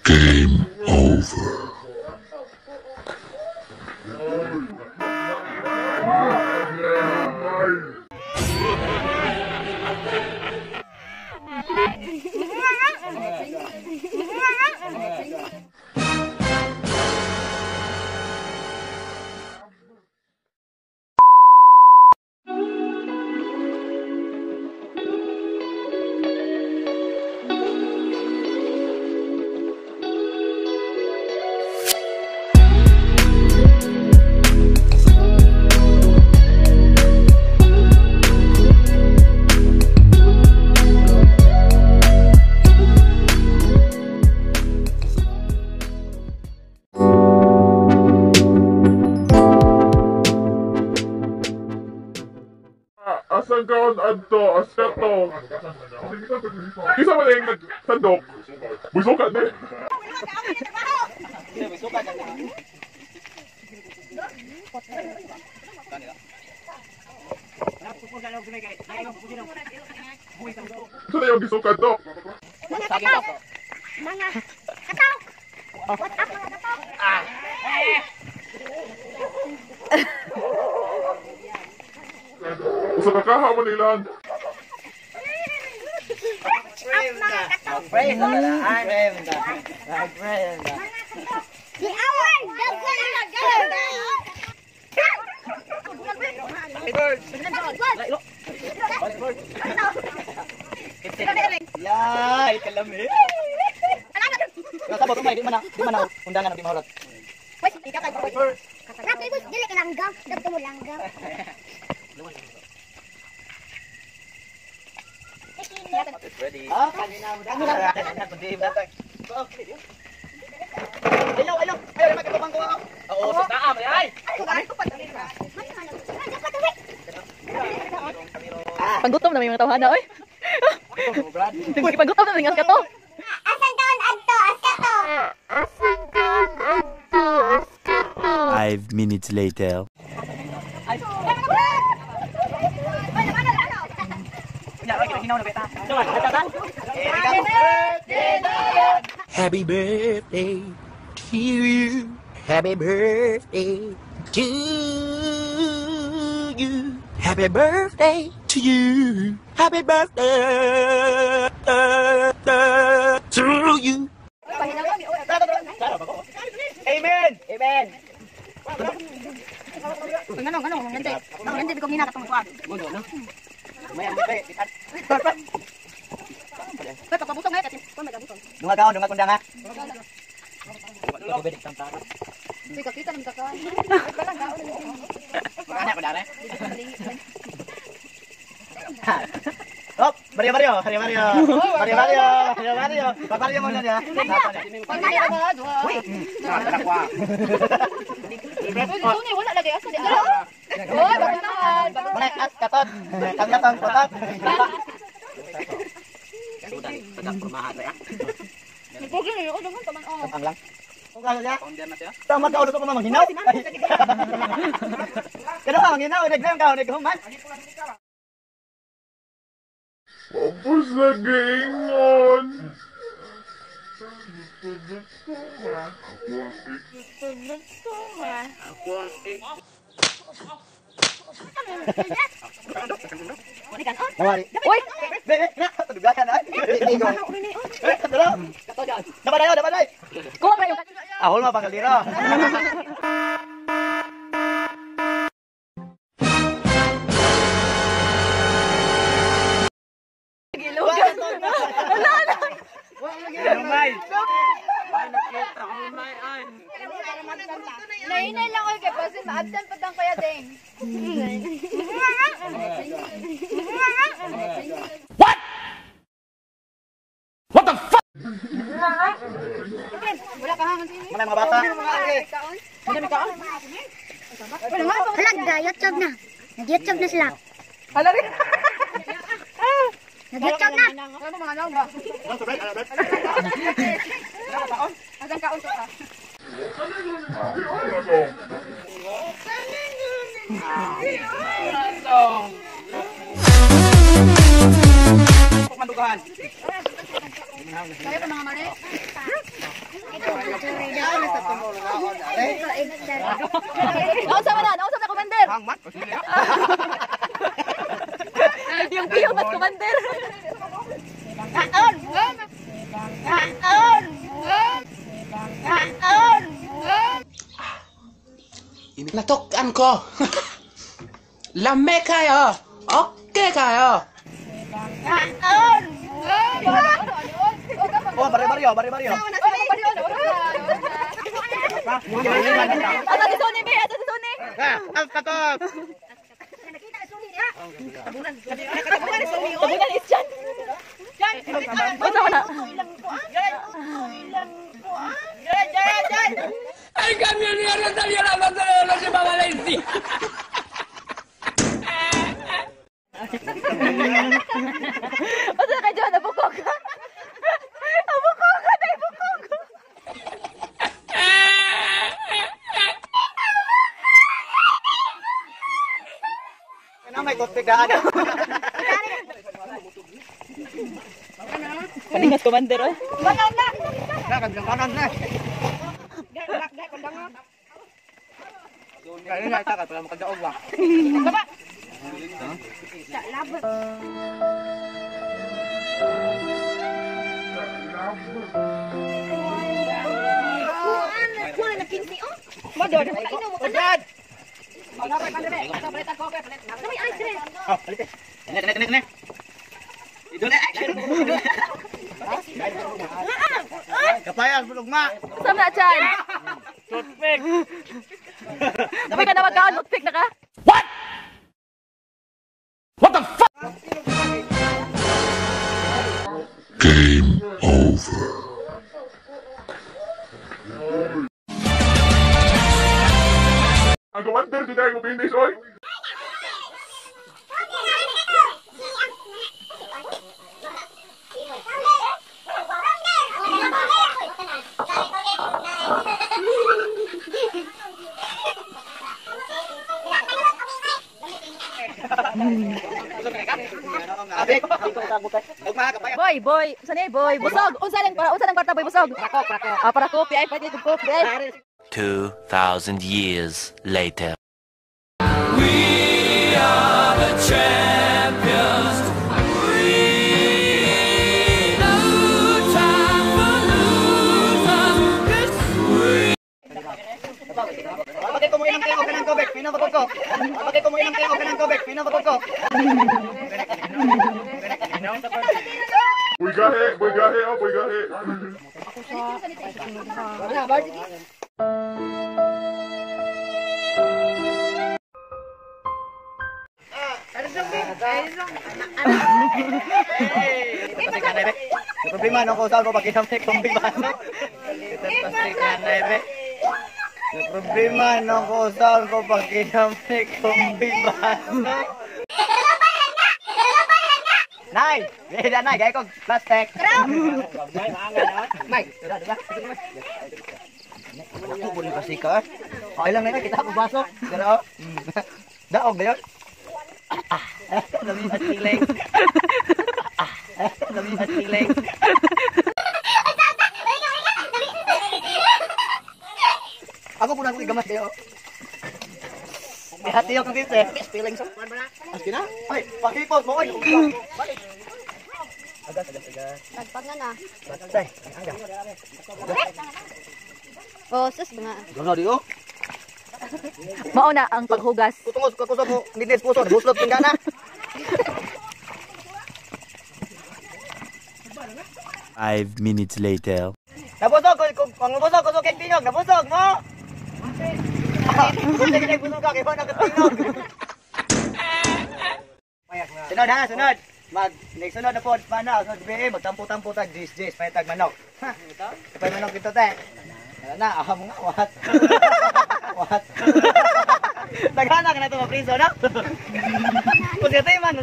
Game over. Asan kaon adto aspeto. Isa man yung nagsandok. Busukat ni. Saan yung gisukat to? Mga katok! Mga katok! What up mga katok? Usa ka kaha man ilan. Si Awan! Yay, kalami. Nasa botong may di man na undangan di mahulot. Dili ka langgam, dagto mo langgam. Ready. Ah, kanina kundi datag. Ayaw, ayaw. Ayaw, magkatubang ko ako. Oo, sa taam, ay. Panggutom na may mga tawhana, oy. Panggutom na may mga kato. Asan kaon adto askato? Asan kaon adto askato? 5 minutes later. Happy birthday to you. Happy birthday to you. Happy birthday to you. Happy birthday to you. Amen. Amen. Ano, ano, ngante. Ngante ko mina katong kuan. Ay, papabutong nga kasi kuan magabutong. Dunga kaon, dunga kundang ha. Sige, kakita ng kakaan. Anak ko dare. Hop, Mario Mario, Mario Mario. Mario Mario, Mario Mario. Papario mo na niya. Uy, tunay wala lagi asa di. Oy, batahan. Wala as katot. Kang katot. Nagpugin na yun, daghan pa man oh. Ang lang. Kung ano niya? Tama ka ulo ko pa manghinaw. Kano ka manghinaw, naglayong ka, naghuman. Tapos na giingon. Nawari. Uy, Tudugakan ay. Dapat ayo, dapat ay. kuha ba yung Ahol ma pangalira. Gilugan? Nainay lang oy kay pasin ma-absent pa tang kaya ding. What? What the fuck? Wala ka hangan sini. Mga bata. Hala, nag-YouTube na. Nag-YouTube na sila. Hala rin. Nag-YouTube na. Ano mga naong ba? Asan kaon to ka? Mandugahan. Kaya pa mga mare. Nausa man na, nausa na commander. Yung piyo mas commander. Kaon! Kaon! Kaon! Natukan ko. Lame kayo. Okay kayo. Kaon! Oh, barrio barrio. Asa si Sony, be? Asa si Sony? Ah, katok. Tabunan is dyan. Unsa man na? El camionero salió a las 12 de la noche para Valencia. Unsa kay John? Abukog ka? Abukog ka, day bukog. Ano may toothpick daan? Paningas commander, oy. Na, kanan na. Kaya na ita ka para makadaog ba. Kuha na 15 oh. Modor. Brad. May ice cream. Oh, balik. Kene kene kene. Idol eh. Kapayan bulog ma. Unsa man na chan? Toothpick. Uy ka na magkaon, toothpick na ka? What? What the fuck? Game over. Ang commander di tayo finish oy. Boy, boy, unsa ni boy? Busog. Unsa lang para unsa lang kwarta boy busog? Ah, para kopi ay pwede kog kopi ay. 2,000 years later. We are the champions. We no time for losers. 'Cause we Bakit ko mo inom kayo kanang tubig? Pinom ko ko. Bakit ko mo inom kayo kanang tubig? Pinom ko ko. Buy gahe, buy gahe, oh, buy gahe. Problema no ko sa ko pakinom kay kombi ba. Problema no ko sa ko pakinom kay kombi ba. Nay, beda nay gay ko plastic. May, tara diba? Ako pud kasi ka. Okay lang na kita ko baso. Pero daog dayon. Dami sa siling. Dami sa siling. Ako pud ako gamas kayo. Ihati yung dito eh. Feeling sa. Aski na? Ay, pakipot mo oy. Balik. Agas agas agas. Tagpag na na. Say, aga. Oh, sus nga. Gano di oh. Mao na ang paghugas. Kutungos kakusog mo, nidnes puso, buslot pinggana. 5 minutes later. Nabusog ko, kung nabusog ko kay tingog, nabusog mo. Sige, busog ka kay wala ka tingog. Sunod ha, sunod. Mag next sunod na pod pana, sunod BM magtampo-tampo tag jis jis may tag manok. Ha. Kapay manok dito te. Wala na, aha mo nga what. What. Taghana ka na to mapriso no? Kung man.